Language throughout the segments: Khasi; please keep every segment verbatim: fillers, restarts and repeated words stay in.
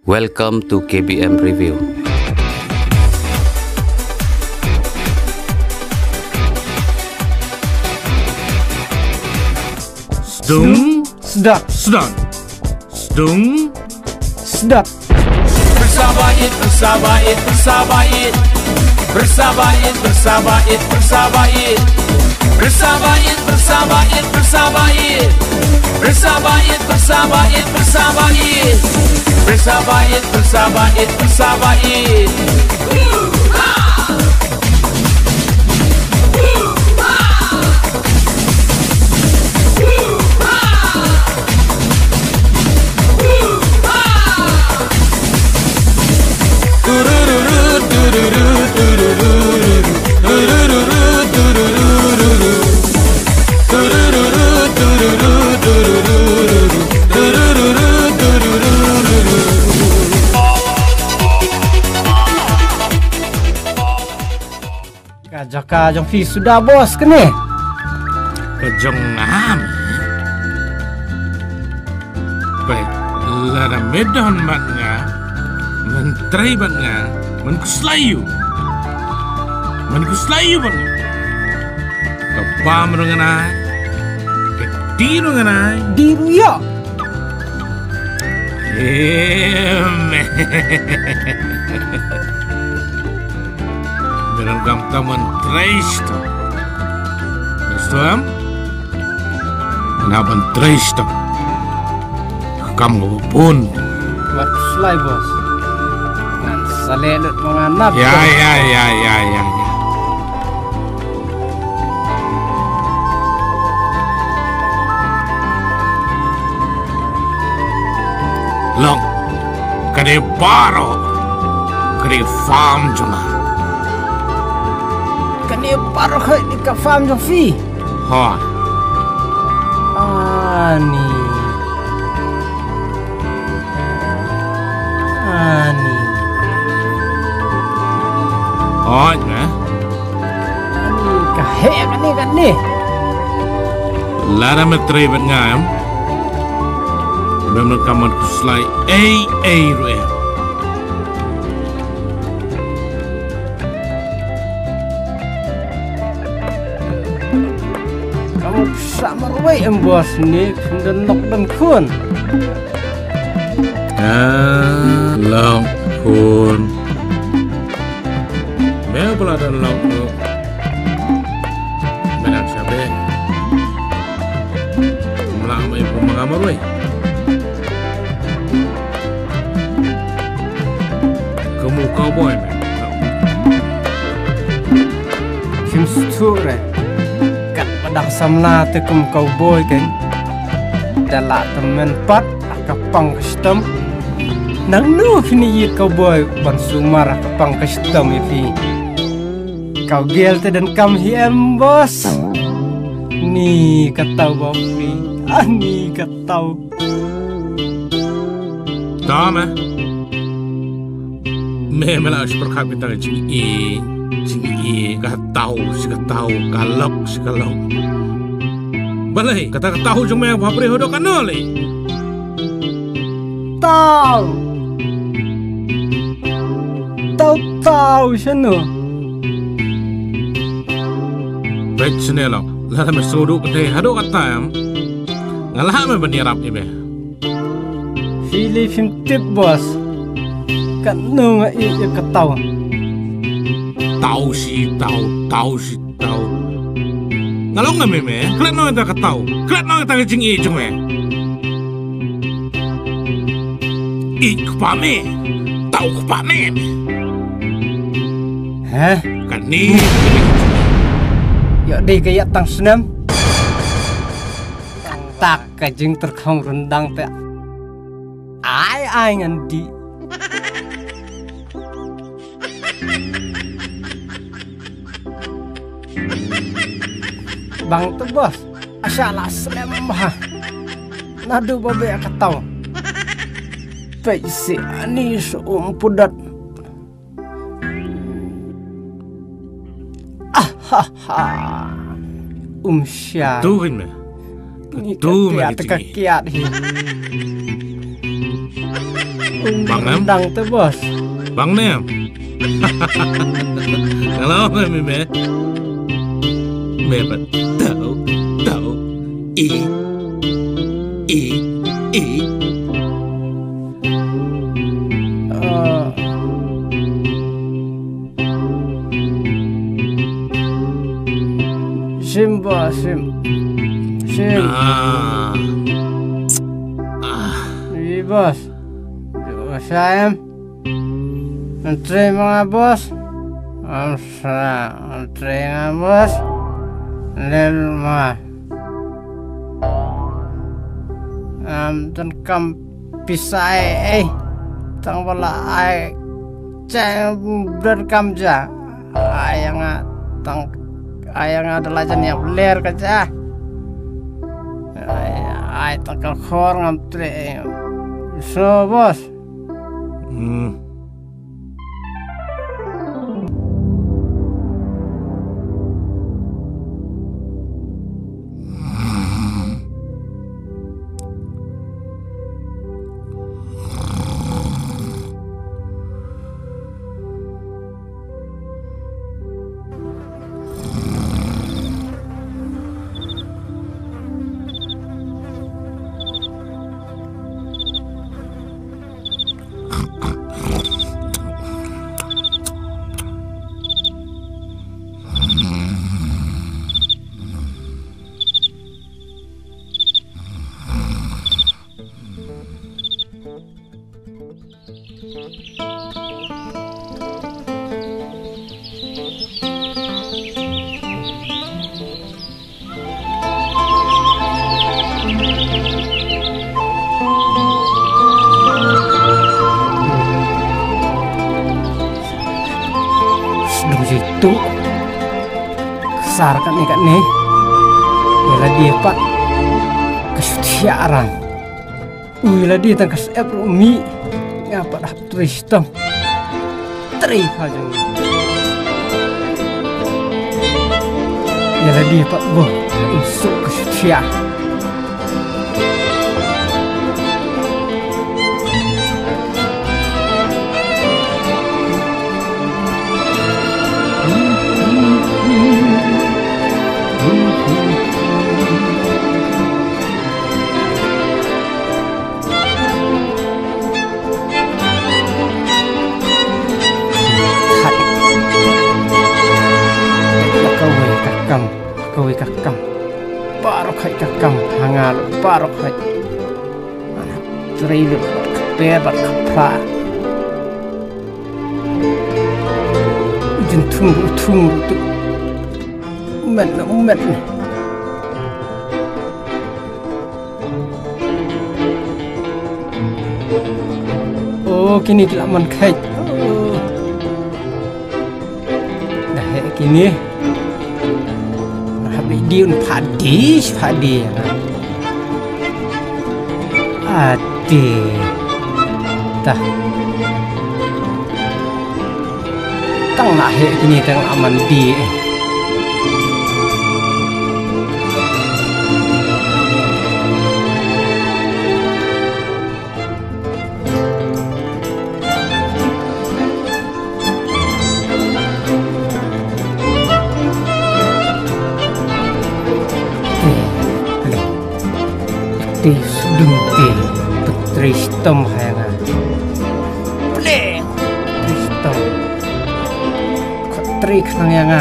Welcome to K B M Review. Sdung. Sdot. Sdot. Sdung. Sdot. Bersabait, bersabait, bersabait. Bersabait, bersabait, bersabait. Bersabait, bersabait, bersabait. Bersabait, bersabait, bersabait. Bersabait, bersabait, bersabait. Ka jaka jong phi suda, boss, kane? Ka jong nga me. Peit, lada me don bad nga, men trei bad nga, men khuslai ïa u. Men khuslai ïa u bad nga. Ka bam ruh ngan ai, ka dih ruh ngan ai. Dih ruh ïa. Em. Bilang gam taman trei sdang. Sdang? Nga ban trei sdang. Kam nga bun. Wat slai, boss. Ngan sa leh lut ma nga nap. Ya, ya, ya, ya, ya, ya. Long, kane baroh ka dei farm jong nga. Kane baroh ka dei ka farm jong phi. Hooid. Ani. Ani. Hooid me. Ani ka heh kane kane. Lada me trei bad nga em, mem donkam ban khuslai ei ei ruh em. Ka mut sa marwei em, boss, ne khun don nok don khun. Ah, long khun. Me pala don long khun. Me nang shabe. Mla mai pum nga marwei. Kum u cowboy me. Kim suthu re. Kat padang samla te kum cowboy ken. Dala temen pat ka pang ka shitom. Nang nu fini yi cowboy ban sumar ka pang ka shitom ipi. Kau gel te dan kam hi em, boss. Ni ka tau ba free. Ah, ni ka tau. Tama. Me me la shi perkhat bintang jing i, jing i, ka tau, shi ka tau, ka lok, shi ka lok. Balai, kata ka tau jong me ba pre hodo ka no le. Tau. Tau tau shano. Bek sene lo. Lada me sudu kete hado kata em. Ngalah me bani rap ibe. Fili fim tip, boss. Kat nunga i i ka tau. Tau si tau, tau si tau. Ngalong na me me, klet no ta ka tau. Klet no ta ka jing i jong me. I kpa me. Tau kpa me. Heh? Kani. Yo dei ka ya tang snem. Tak ka jing terkhong rendang te. Ai ai ngan di. Bang tu, boss. Asha la slem bha. Nadu babe ka tau. Pei si ani su um pudat. Ah ha ha. Um sha. Tu hin me. Ni tu me ka kiat hi. Bang em? Dang te, boss. Bang ne em? Kalau me me me. Me pat. Tau, tau. I, i, i. Ah. Shim, boss, shim. Shim. Ah. Ah. Ïi, boss. Ïoh sa em. Ngan trei ma nga, boss. Ngam sa, ngan trei ma nga, boss. Lel ma. Ngam donkam pisa ei ei. Tang ba la ai. Cha, donkam cha. Ai ïa nga tang, ai ïa nga da la jan ïa ler ka cha. Ai, ai tang ka khor ngam trei. So, boss. Hmm. Sdang jitu. Ksar katne katne. Ïa lade pat ka shu thiah ran. Ui, lade tang ka sep ruh mih. Nga pat hap trei shitom. Trei pha jong. Ïa lade pat bo. Insuk ka shu thiah. Kawei ka kam, kawei ka kam. Baroh khoit ka kam, ha nga lut baroh khoit. Trei lut bad ka per bad ka phra. Jin thung ruh, thung ruh tu. Met na, met na. O, kine ki la man kheit. O. Da heh kine. Hap ïa die un phah die, phah die. Ati. Tah. Tang la heh kine tang la man die. Te sdung te, pyntrei shitom ha nga. Ple, pyntrei shitom. Khublei khnang ïa nga.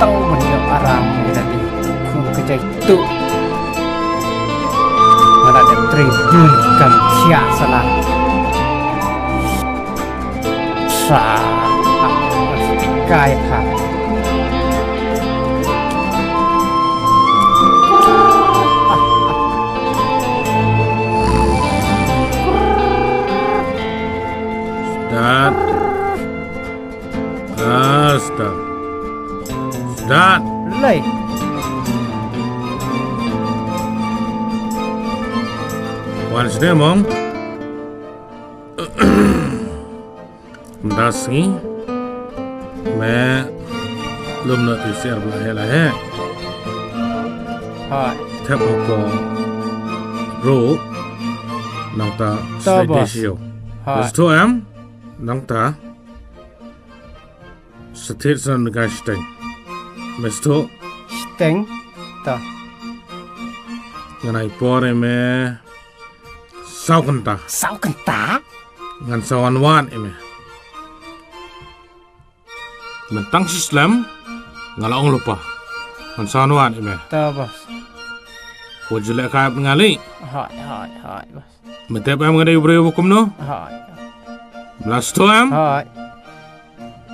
Tang ban ïoh aram ïa lade. Khum ka jai tu. Nga la dep trei bun ki kam thiah sala. Sa. Kai pha. Start. Ah, start. Start. Lei. Wan sdang mong. Mynta sngi me lum na tu siar bla he la he. Hai. Thep hapoh ruh nangta. Ta sdei bos. Sdei sio. Hooid. Sngewthuh em? Nangta. Sa thied sa na ka shiteng. Me sngewthuh? Shiteng. Ta. Ngan ai por ïa me saw kynta. Saw kynta? Ngan sa wan wad ïa me. Mynta shi slem, nga la ong lypa. Ngan sa wan wad ïa me. Ta, boss. Wat ju leh kaba nga leh. Hooid, hooid, hooid, boss. Me tip em nga dei u briew ba kumno? Hooid. Me la sngewthuh em? Hooid.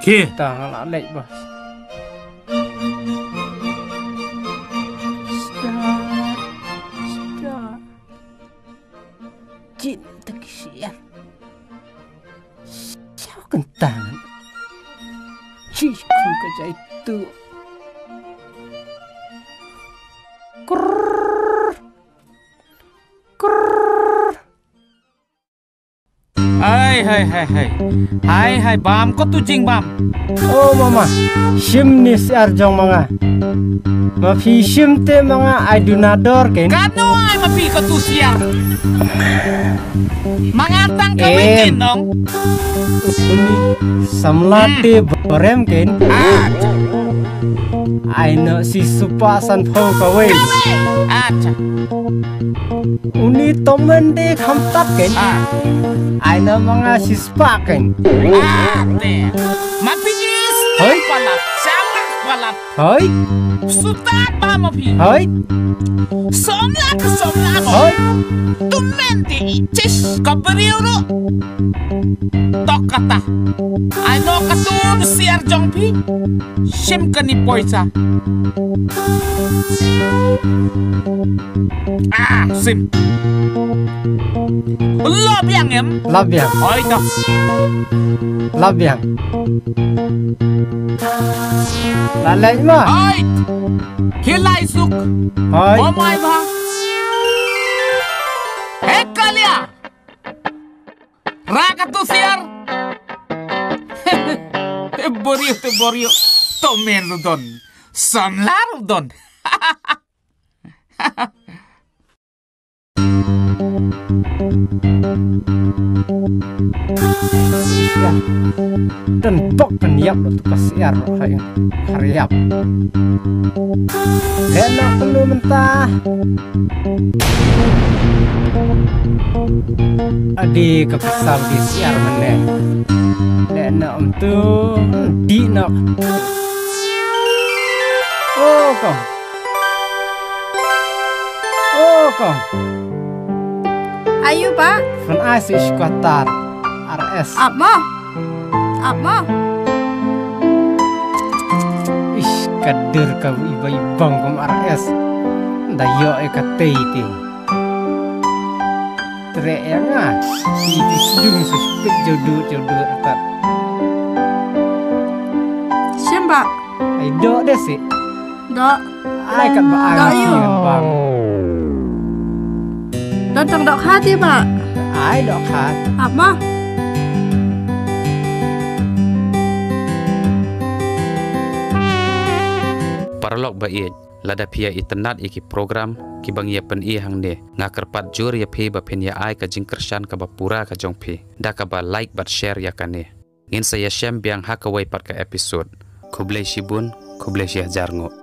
Ki? Ta, nga la leh, boss. Start, start. Jin tang ki siar. Saw kynta. Chi khun ka jaitu. Krrrr. Krrrr. Hai, hai, hai, hai. Hai, hai, bam, ko tu jingbam. Oh, mama. Shim ni siar jong ma nga. Ma phi shim te ma nga ai duna dor ken. Kano ai ma phi ko tu siar. Ma nga tang ka Em. Weekend dong. Uni samla Hmm. te borem ken. Ah. Ai no shi spah san phew kawei. Kawei. Acha. Uni tomen de kham tat ken. Ah. Ai no ma nga shi spah ken. Ah, te. Ma phi ni Hoi. Palat. Siapa palat. Hoi. Sutat ba ma phi. Hoi. Somla ka somla ko. Hoi. Tomen de ichis ka briew ruh. Tok kata. Ai no ka tu siar jong phi. Shim kani poisa. Ah, sim. Lop yang em? Lop yang. Oi, dah. Lop yang. Lalai ma. Oi. Kilai suk. Oi. Oh my ma. Hei, kalia. Raka tu siar. Te borio, te borio. Tomen rudon. Samlar rudon. Don bok kan yap lo tu ka siar lo hai. Hariap. Lena perlu mentah. Adi ka pasal di siar mene. Lena em tu di nak. Oh kong. Oh kong. Ayu ba. Fan ai si squatter. R S. Ap mo. Ap mo. Ish, kadir ka iba ibang kum R S. Da yo e ka tei ti. Tre ya nga. Ti ti sdung sa spik jodu jodu atat. Siapa? Ai do de si. Dok. Ai kat ba ai. Dok yu. Bang. Don tang dok khat ïa ba. Ai dok khat. Apa? Paralok ba ïeit, lada phi ïa itynnad ïa ki program ki ba ngi ïa pyni hangne, nga kyrpad jur ïa phi ba phin ïa ai ka jingkyrshan kaba pura ka jong phi da kaba like bad share ïa kane. Ngin sa ïa shem biang ha kawei pat ka episode. Khublei shibun, khublei shihajar nguh.